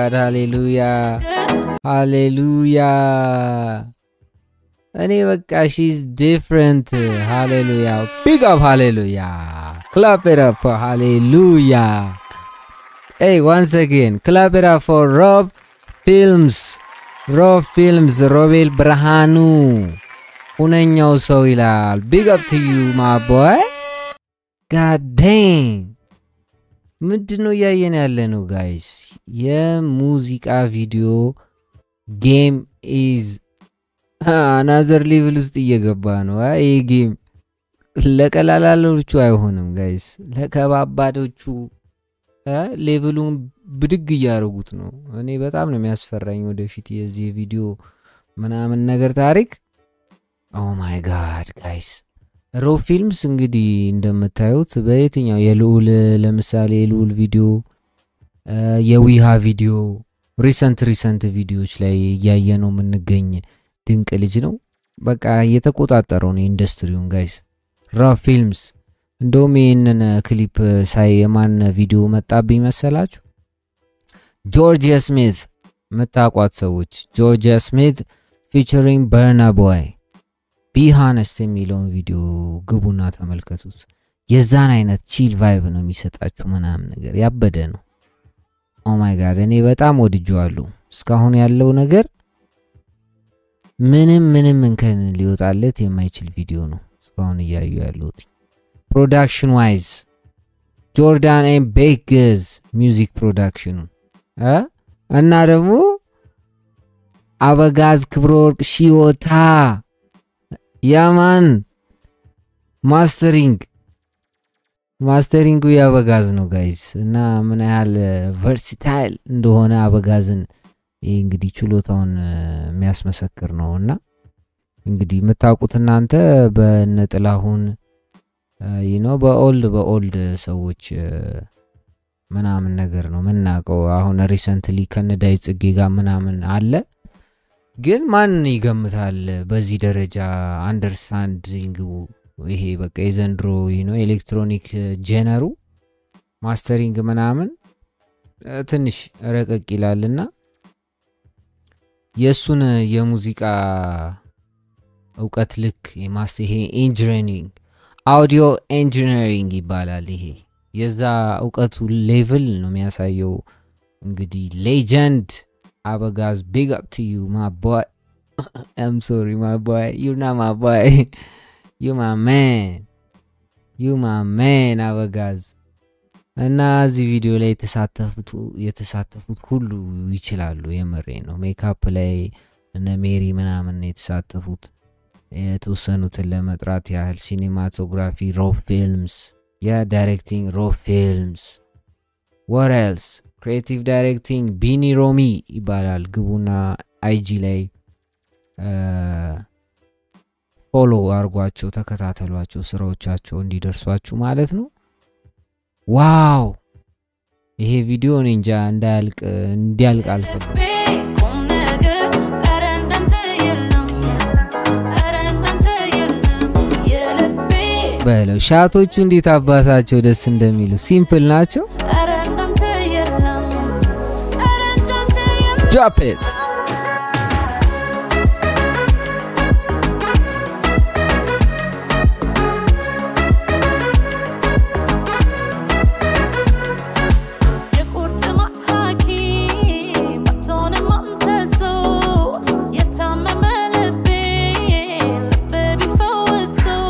God፣ ሃሌሉያ ሃሌሉያ። እኔ በቃ she's different። ሃሌሉያ፣ big up ሃሌሉያ፣ clap it up for ሃሌሉያ። Hey, once again, clap it up for Rob Films. Rob Films፣ ሮቤል ብርሃኑ ሁነኛው ሰው ይላል። Big up to you, my boy. God damn. ምንድን ነው እያየን ያለ ነው guys? የሙዚቃ ቪዲዮ game is another level ውስጥ እየገባ ነው። ይህ game ለቀላላሎቹ አይሆንም guys፣ ለከባባዶቹ level ኡን ብድግ እያደረጉት ነው። እኔ በጣም ነው የሚያስፈራኝ ወደፊት የዚህ ቪዲዮ ምናምን ነገር ታሪክ። Oh my God, guys። ሮብ ፊልምስ እንግዲህ እንደምታዩት በየትኛው የልዑል፣ ለምሳሌ የልዑል ቪዲዮ፣ የዊሃ ቪዲዮ፣ recent ቪዲዮዎች ላይ እያየ ነው የምንገኝ ድንቅ ልጅ ነው። በቃ እየተቆጣጠረው ነው ኢንዱስትሪውን guys ሮብ ፊልምስ። እንደውም ይህንን ክሊፕ ሳይ የማን ቪዲዮ መጣብኝ መሰላችሁ? ጆርጂያ ስሚት የምታውቋት ሰዎች፣ ጆርጂያ ስሚት featuring በርና ቦይ "Be Honest" የሚለውን ቪዲዮ ግቡና ተመልከቱት። የዛን አይነት chill vibe ነው የሚሰጣችሁ ምናምን ነገር፣ ያበደ ነው። Oh my God፣ እኔ በጣም ወድጄዋለሁ። እስካሁን ያለው ነገር ምንም ምንም እንከን ሊወጣለት የማይችል ቪዲዮ ነው እስካሁን እያዩ ያለሁት። Production wise ጆርዳን and ቤክዝ music production ኑ እና ደግሞ አበጋዝ ክብረወርቅ ሺወታ ያማን mastering ኡ የአበጋዝ ነው guys። እና ምን ያህል versatile እንደሆነ አበጋዝን ይህ እንግዲህ ችሎታውን የሚያስመሰክር ነው። እና እንግዲህ የምታውቁት እናንተ በእነ ጥላሁን በ old ሰዎች ምናምን ነገር ነው የምናውቀው። አሁን recently ከነዳይ ጽጌ ጋር ምናምን አለ። ግን ማን ይገምታል በዚህ ደረጃ understanding? ይሄ በቃ የዘንድሮ electronic genre ኡ mastering ምናምን ትንሽ ረቀቅ ይላልና የእሱን የሙዚቃ እውቀት ልክ ይሄ engineering፣ audio engineering ይባላል። ይሄ የዛ እውቀቱ level ነው የሚያሳየው። እንግዲህ legend አበጋዝ፣ big up to you, my boy. I'm sorry, my boy, you not my boy, you my man, you my man አበጋዝ። እና እዚህ ቪዲዮ ላይ የተሳተፉት ሁሉ ይችላሉ። የምሬ ነው። ሜካፕ ላይ እነ ሜሪ ምናምን የተሳተፉት የተወሰኑትን ለመጥራት ያህል፣ cinematography ሮብ ፊልምስ፣ የ directing ሮብ ፊልምስ፣ what else፣ creative directing ቢኒ ሮሚ ይባላል። ግቡና IG ላይ follow አርጓቸው፣ ተከታተሏቸው፣ ስራዎቻቸው እንዲደርሷችሁ ማለት ነው። Wow፣ ይሄ ቪዲዮ እኔ እንጃ እንዳያልቅ፣ እንዲያልቅ አልፈልግም። ቁም ነገር ኧረ እንዳንተ የለም፣ ኧረ እንዳንተ የለም የልቤ በለው shot ኦቹ እንዴት አባታቸው ደስ እንደሚሉ፣ simple ናቸው። ኧረ እንዳንተ የለም፣ ኧረ እንዳንተ የለም። Drop it. የቁርጥማት ሐኪም አትሆንም አንተ ሰው፣ የታመመ ልቤን ልቤ ቢፈውሰው፣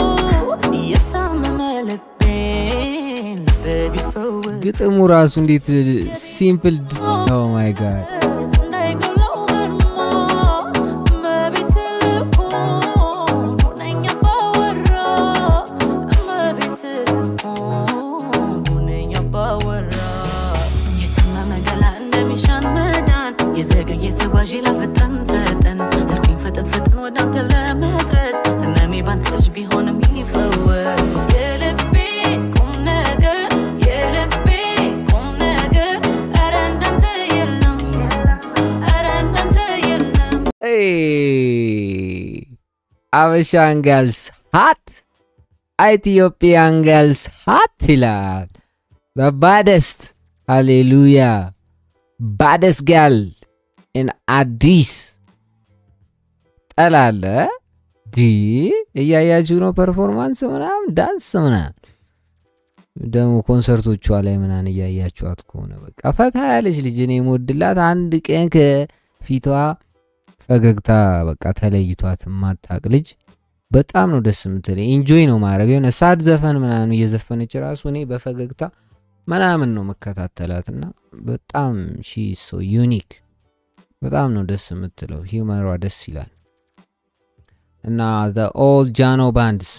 የታመመ ልቤን ልቤ ቢፈውሰው። ግጥሙ ራሱ እንዴት simple! Oh my God. እንዳይጎለው ግርማ እመቤት ልሁን ሁነኛ ባወራ፣ እመቤት ልሁን ሁነኛ ባወራ። የታመመ ገላ እንደሚሻን መዳን፣ የዘገየ ተጓዥ ላፈጠን ፈጠን አልኩኝ፣ ፈጠን ፈጠን ወደ አንተ ለመድረስ፣ ህመሜ ባንተ እጅ ቢሆንም ይፈወስ። የልቤ ቁም ነገር፣ የልቤ ቁም ነገር ኧረ እንዳንተ የለም፣ ኧረ እንዳንተ የለም። Habeshan girls hot፣ Ethiopian girls hot ይላል። በ baddest ሃሌሉያ። Baddest girl in አዲስ ጠላለ ዲ እያያችሁ ነው። Performance ምናምን፣ ዳንስ ምናምን፣ ደግሞ ኮንሰርቶቿ ላይ ምናምን እያያችኋት ከሆነ በቃ ፈታ ያለች ልጅ። እኔ የምወድላት አንድ ቀን ከፊቷ ፈገግታ በቃ ተለይቷት የማታውቅ ልጅ በጣም ነው ደስ የምትለኝ። Enjoy ነው ማድረግ። የሆነ sad ዘፈን ምናምን እየዘፈነች ራሱ እኔ በፈገግታ ምናምን ነው መከታተላትና በጣም she so unique፣ በጣም ነው ደስ የምትለው። Humor ዋ ደስ ይላል እና all ጃኖ bands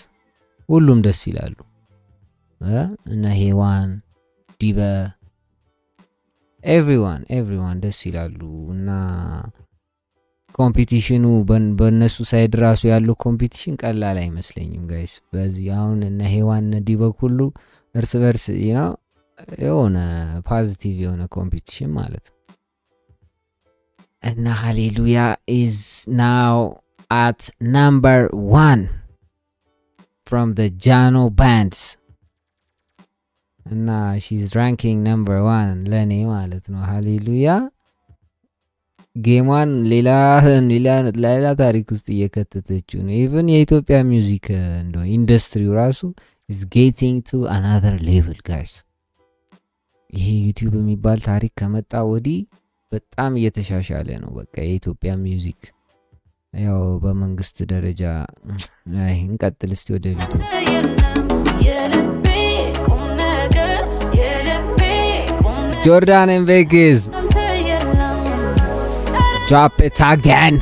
ሁሉም ደስ ይላሉ። እነ ሄዋን፣ ዲበ፣ everyone, everyone ደስ ይላሉ። እና competition ኑ በእነሱ side ራሱ ያለው competition ቀላል አይመስለኝም guys። በዚህ አሁን እነ ሄዋን፣ እነ ዲበክ ሁሉ እርስ በርስ ነው የሆነ positive የሆነ competition ማለት ነው። እና ሃሌሉያ is now at number one from the ጃኖ bands እና she's ranking number one ለእኔ ማለት ነው። ሃሌሉያ game ሟን ሌላ ሌላ ታሪክ ውስጥ እየከተተችው ነው። Even የኢትዮጵያ music እንደ ኢንዱስትሪው ራሱ is getting to another level, guys። ይሄ YouTube የሚባል ታሪክ ከመጣ ወዲህ በጣም እየተሻሻለ ነው። በቃ የኢትዮጵያ music ያው በመንግስት ደረጃ። አይ እንቀጥል እስቲ ወደ ቪዲዮ። የለም የልቤ ቁም ነገር፣ የልቤ ቁም ጆርዳን and Vegas አንተ የለም። Drop it again.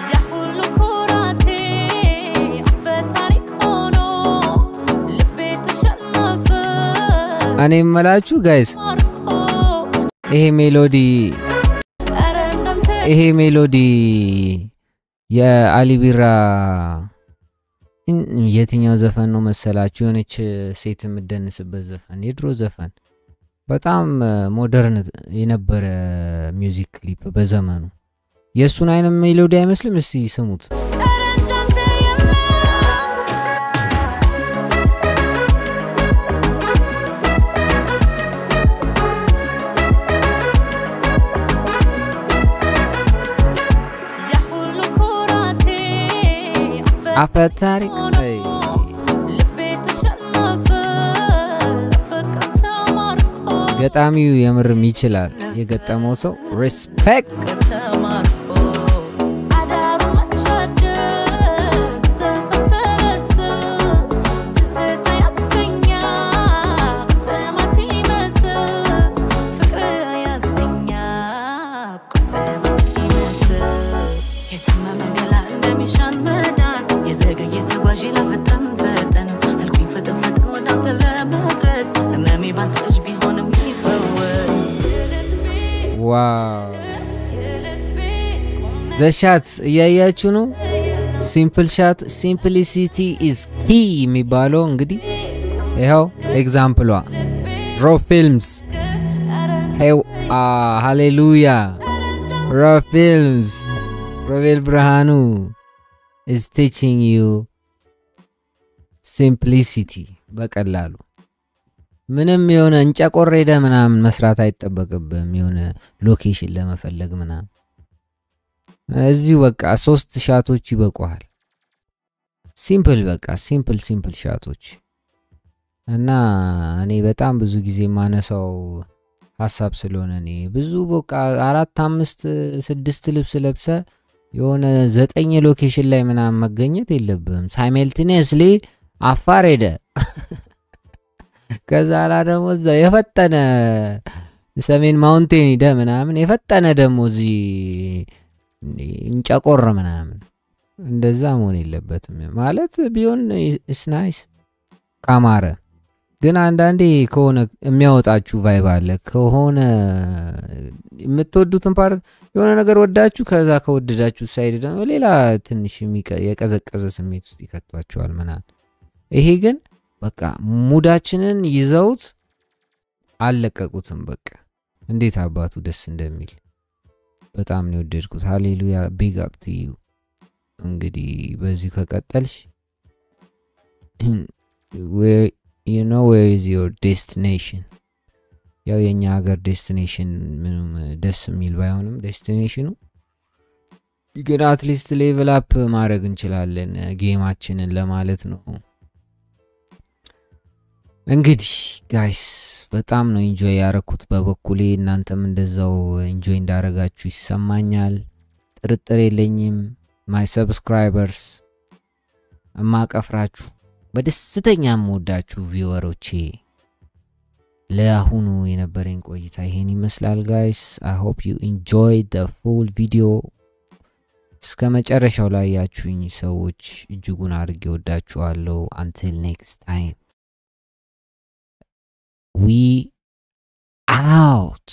ያ ሁሉ ኩራቴ አፈ ታሪክ ሆኖ ልቤ ተሸነፈ እኔ የምላችሁ guys ማርኮ ይሄ melody ኧረ እንዳንተ ይሄ melody የአሊ ቢራ የትኛው ዘፈን ነው መሰላችሁ? የሆነች ሴት የምትደንስበት ዘፈን፣ የድሮ ዘፈን፣ በጣም modern የነበረ music clip በዘመኑ፣ የእሱን አይነት melody አይመስልም? እስቲ ስሙት። ኧረ እንዳንተ የለም። ያ ሁሉ ኩራቴ አፈ ታሪክ ሆኖ ልቤ ተሸነፈ ፍቅር ተማርኮ ገጣሚው የምርም ይችላል። የገጠመው ሰው respect። ተማርኮ አዳሩን መቻደር ተሰብሰለስል ትዝታ ያስተኛ ቁርጥማት ይመስል ፍቅር ያስተኛ ቁርጥማት ይመስል። የታመመ ገላ እንደሚሻን መዳን፣ የዘገየ ተጓዥ ለፈጠን ፈጠን አልኩኝ፣ ፈጠን ፈጠን ወደ አንተ ለመድረስ፣ ህመሜ ባንተ እጅ ቢሆንም ይፈወስ። የልቤ Wow. የልቤ ቁም The shots እያያችሁ ነው። Simple shot፣ simplicity is key የሚባለው እንግዲህ ይኸው example ሏ ሮ ፊልምስ፣ ሃሌሉያ፣ ሮ ፊልምስ፣ ሮቤል ብርሃኑ is teaching you simplicity። በቀላሉ ምንም የሆነ እንጨቆር ሄደ ምናምን መስራት አይጠበቅብህም። የሆነ location ለመፈለግ ምናምን እዚሁ በቃ ሶስት shot ኦች ይበቁሃል። Simple፣ በቃ simple simple shot ኦች። እና እኔ በጣም ብዙ ጊዜ የማነሳው ሀሳብ ስለሆነ፣ እኔ ብዙ በቃ አራት፣ አምስት፣ ስድስት ልብስ ለብሰ የሆነ ዘጠኝ location ላይ ምናምን መገኘት የለብህም። Simultaneously አፋር ሄደ፣ ከዛ ላ ደግሞ እዛ የፈጠነ ሰሜን mountain ሂደ ምናምን፣ የፈጠነ ደግሞ እዚህ እንጨቆር ምናምን፣ እንደዛ መሆን የለበትም። ማለት ቢሆን it's nice ካማረ፣ ግን አንዳንዴ ከሆነ የሚያወጣችሁ vibe አለ። ከሆነ የምትወዱትን part የሆነ ነገር ወዳችሁ ከዛ ከወደዳችሁ side ደግሞ ሌላ ትንሽ የቀዘቀዘ ስሜት ውስጥ ይከቷችኋል ምናምን። ይሄ ግን በቃ mood ኣችንን ይዘውት አልለቀቁትም። በቃ እንዴት አባቱ ደስ እንደሚል በጣም ነው የወደድኩት። ሃሌሉያ፣ big up to you. እንግዲህ በዚህ ከቀጠልሽ where is your destination? ያው የኛ ሀገር destination ምንም ደስ የሚል ባይሆንም destination ኑ ግን at least level up ማድረግ እንችላለን game ኣችንን ለማለት ነው። እንግዲህ guys፣ በጣም ነው enjoy ያረኩት በበኩሌ። እናንተም እንደዛው enjoy እንዳረጋችሁ ይሰማኛል፣ ጥርጥር የለኝም። My subscribers፣ እማቀፍራችሁ፣ በደስተኛ የምወዳችሁ viewer ኦቼ፣ ለአሁኑ የነበረኝ ቆይታ ይሄን ይመስላል guys። I hope you enjoy the full video። እስከ መጨረሻው ላይ ያያችሁኝ ሰዎች እጅጉን አድርጌ ወዳችኋለሁ። Until next time, we out.